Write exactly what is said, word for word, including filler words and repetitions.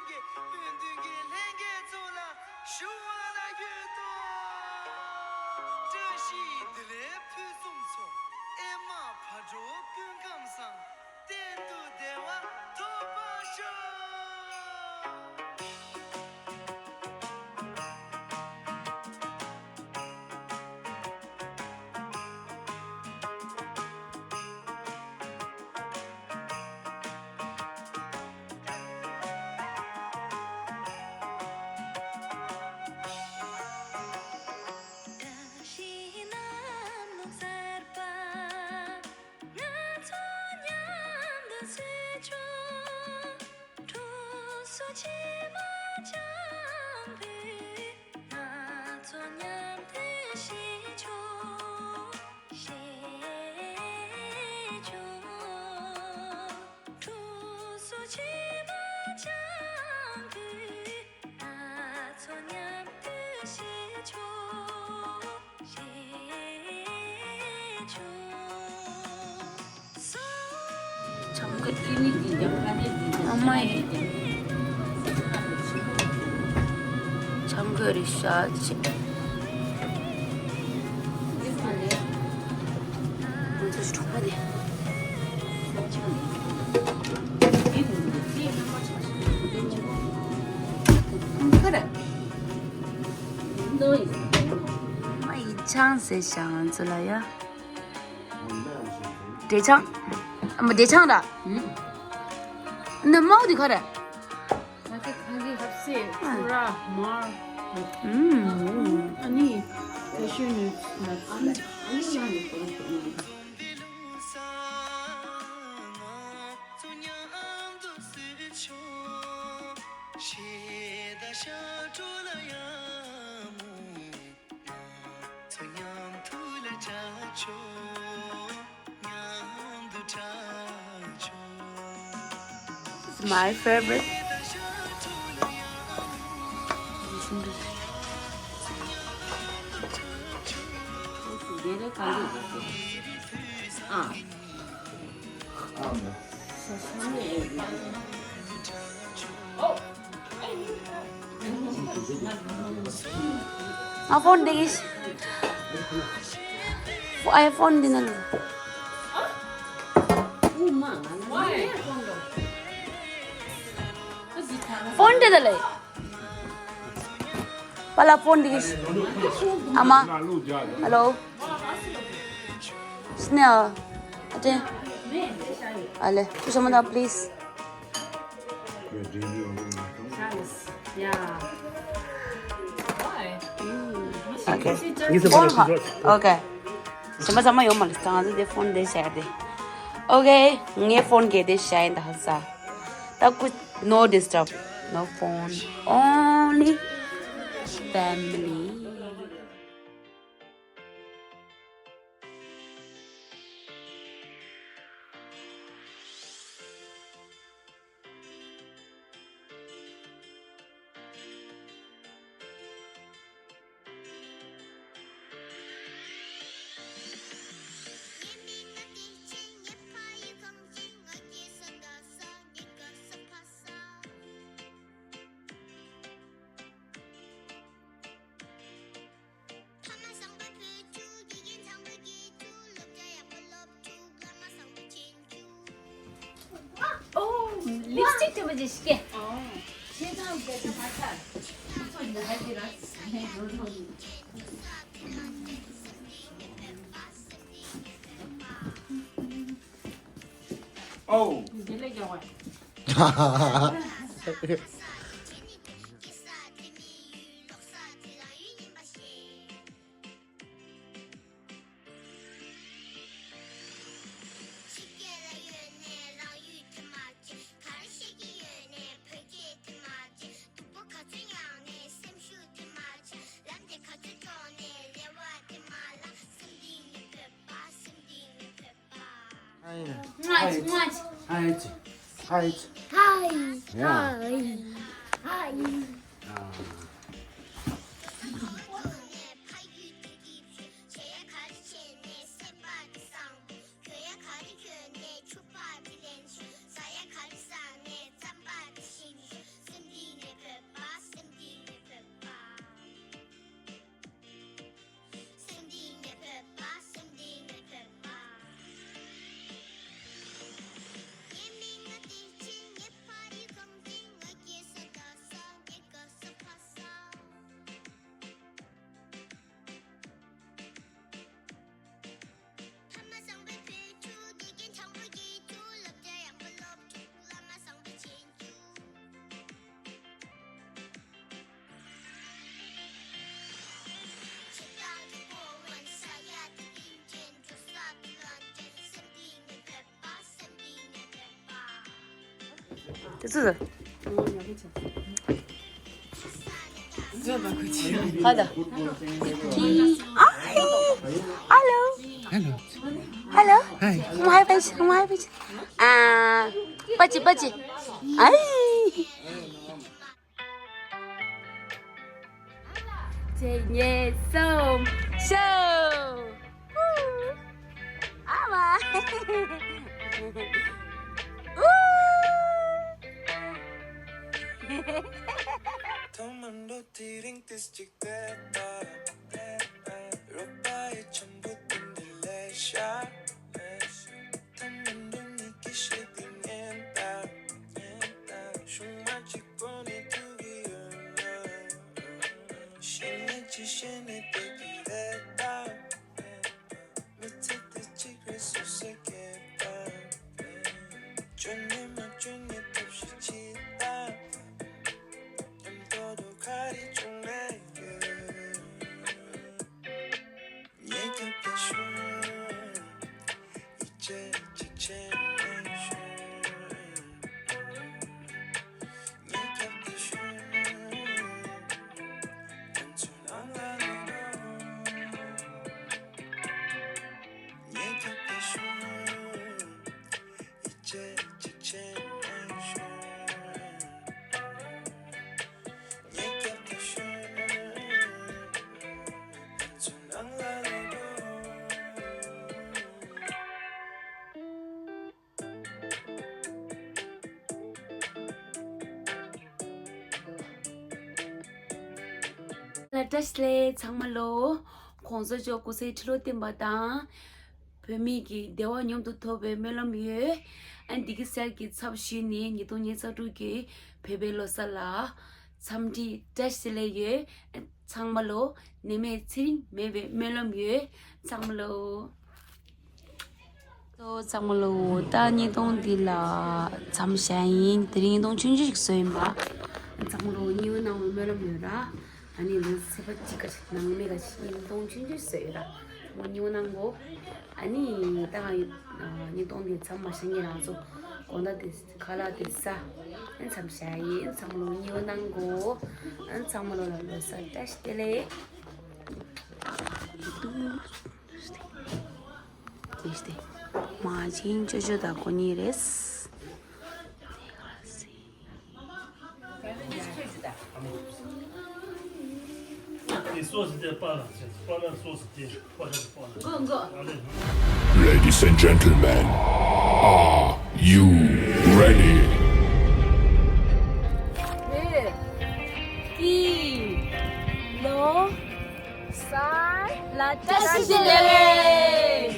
ཀྱི་སྤུན་བདུན་གྱི་ལྷན་རྒྱས་ཚོ་ལ་ཞུ་བ་ལ་ཡོད་དོ། བཀྲ་ཤིས་བདེ་ལེགས་ཕུན་སུམ་ཚོགས། ཨེ་མ་བག་དྲོ་སྐུ་ཁམས་བཟང་། གཏན་དུ་བདེ་བ་ཐོབ་པར་ཤོག། ཨ་མ་ཡེ། ཆང་གི་རི་ཤ་ཆེ། ང་ཚོ་གྲོགས་པོ་དེ། ཁ་ར། མ་ཡི་ཆང་ཟེར་ཤག་ང་ཚོ་ལ་ཡ། འབྲས་ཆང་། ཨ་མ་འབྲས་ཆང་ར། ཨུམ། ནི་མའོ་དེ་ག་རེ། ང་ཚོ་གང་གི་ཧབ་སེ་ཕུ་ར་མར། ཨུམ། ཨ་ནི་ཁ་ཤུ་ནི་ནི་ཨ་ནི་ཨ་ནི་ཡང་ནི་ཁོ་རང་ཚོ་ཨུམ། It's my favorite. ཨ་ཕོན་འདི་གིས། ཨའི་ཕོན་འདི་ན་ལ། ཕོན་འདི་ད་ལེ། པ་ལ་ཕོན་འདི་གིས། ཨ་མ། ཧེ་ལོ། སི་ནེ་ཨ། ཨ་ཏེ། ཨ་ལེ། ཁུ་ཤ་མ་ད་པི་ལི་སི། Okay. Okay. གཞན་པ་ཚང་མ་ཡོང་མ་ལ་ང་ཚོ་དེ་ཕོན་དེ་བཞག་དེ། Okay. ངའི་ཕོན་གལ་ཏེ་བཞག་ཡིན་ད་ཧ་ས། ད་ཀུ། No disturb. No phone. Only family. ཨོ། ལིབ་སི་ཊིག་དེ་མ་ཅིག་ཤིག་གེ། ཨོ། ཤེས་ཙང་དེ་ཚོ་མ་ཚར། ཁོ་ཚོ་འདི་ཧ་གི་ར། ཨོ། འདི་ལས་ཀྱང་བ། ཕྱི་རྒྱལ་ལ་ཡོད་ནས་རང་ཡུལ་དེ་མ་བརྗེད། ག་རེ་བཤད་ཀྱི་ཡོད་ནས་བོད་སྐད་དེ་མ་བརྗེད། སྡུག་པོ་ག་ཚོད་མྱངས་ནས་སེམས་ཤུགས་དེ་མ་ཆག་ལམ་དེ་ག་ཚོད་འགྲོ་ནས་རེ་བ་དེ་མ་བརླག་སེམས་གཏིང་ནས་བོད་པ། སེམས་གཏིང་ནས་བོད་པ། Hi. Hi. Hi. Hi. Hi. Hi. Hi. Hi. དེ་ཚོ་ད། ཧ་ད། ཨ། ཧེ། ཧེ་ལོ། ཧེ་ལོ། ཧེ་ལོ། ཧའི། ངོ་ཕར་ཕྱིན། ངོ་ཕར་ཕྱིན། ཨ། པ་ཅི། པ་ཅི། ཨའི། གཅིག་གཉིས་གསུམ། ཤོ། ཨ་མ། ཨུ། ཐོག་མར་འགྲོ་དེ་རིང་ཏིས་གཅིག་དེ་ལྟར། རོགས་པ་ཡི་འཆམ་པོ་དེ་འདྲ་ལས་ཤར། ཐོག་མར་འགྲོ་ནི་ཀི་ཤེས་དེ་ཉན་ལྟར། ཉན་ལྟར། ཤུང་མ་གཅིག་པོ་ནི་ཐུག་གི་ཡོད་ན། ཤེས་ནས་ཅི་ཤེས་ནས་བསྡད་ཀྱི་རེད་ད། མི་ཚེ་འདི་གཅིག་རེད་སུ་ཟེར་གི་ད། བཅོས་ནས་མ་བཅོས་ནས་ཐབས་ཤེས་བྱེད་ད། ཉམས་རྟོགས་དོ་ག་རེ་བྱུང་ན་ཡོད། ཉེས་རྒྱབ་ཀྱི་ཤུལ། ཡིད་ཆེས་གཅིག་བྱས་ནས་ཤོད། ཉེས་རྒྱབ་ཀྱི་ཤུལ། ང་ཚོ་ནང་ལ་ལོག་རོགས། ཉེས་རྒྱབ་ཀྱི་ཤུལ། ཡིད་ཆེས་གཅིག་བྱས་ནས་ཤོད། ཉེས་རྒྱབ་ཀྱི་ཤུལ། ང་ཚོ་ནང་ལ་ལོག་རོགས། ལ་བཀྲ་ཤིས་བདེ་ལེགས་ཚང་མ་ལོ། གོང་ས་མཆོག་སྐུ་ཚེ་ཁྲི་ལོ་བརྟན་པ་དང་། བོད་མི་གི་བདེ་བ་མྱུར་དུ་ཐོབ་པའི་སྨོན་ལམ་ཡོད། ཨ་འདི་གི་གསེར་གྱི་ཚབ་ཞུས་ནས་ཉིས་སྟོང་ཉི་ཤུ་རྩ་དྲུག་གི་བོད་པའི་ལོ་གསར་ལ་འཚམས་འདྲི་བཀྲ་ཤིས་བདེ་ལེགས་ཡོད། ཚང་མ་ལོ། ནད་མེད་ཚེ་རིང་མེད་པའི་སྨོན་ལམ་ཡོད། ཚང་མ་ལོ། ཚང་མ་ལོ། ད་ཉིས་སྟོང་འདི་ལ་མཚམས་བཞག་ཡིན། དེ་རིང་ཉིས་སྟོང་ཆུང་ཆུང་ཞིག་བཟོས་ཡིན་པ། ཚང་མ་ལོ་མཉེས་པོ་གནང་བའི་སྨོན་ལམ་ཡོད་ར། ཨ་ནི་ལོ་ཚེས་པ་གཅིག་ག་ནང་མི་ག་ཉིས་སྟོང་ཆུང་ཆུང་ཞིག་བཟོས་ཡོད་ར། མཉེས་པོ་གནང་གོ། ཨ་ནི་ད་ང་ཉིས་སྟོང་འདི་མཚམས་མ་བཞག་ངེད་རང་ཚོ་དགོང་དག་དེ་ཁ་ལག་དེ་ཟ། ཨ་མཚམས་བཞག་ཡིན། ཚང་མ་ལོ་མཉེས་པོ་གནང་གོ། ཨ་ཚང་མ་ལོ་ལ་ལོ་གསར་བཀྲ་ཤིས་བདེ་ལེགས། དེ་སྟེ། མ་བྱིན་ཅོ་ཅོ་དང་གོ་གཉིས་རེད། དེ་སོ་སི་དེ་པ་ལ་ཆེ། པ་ལ་སོ་སི་དེ་པ་ལ་པ་ལ། Ladies and gentlemen, are you ready? ལོ། ལ་བཀྲ་ཤིས་བདེ་ལེགས།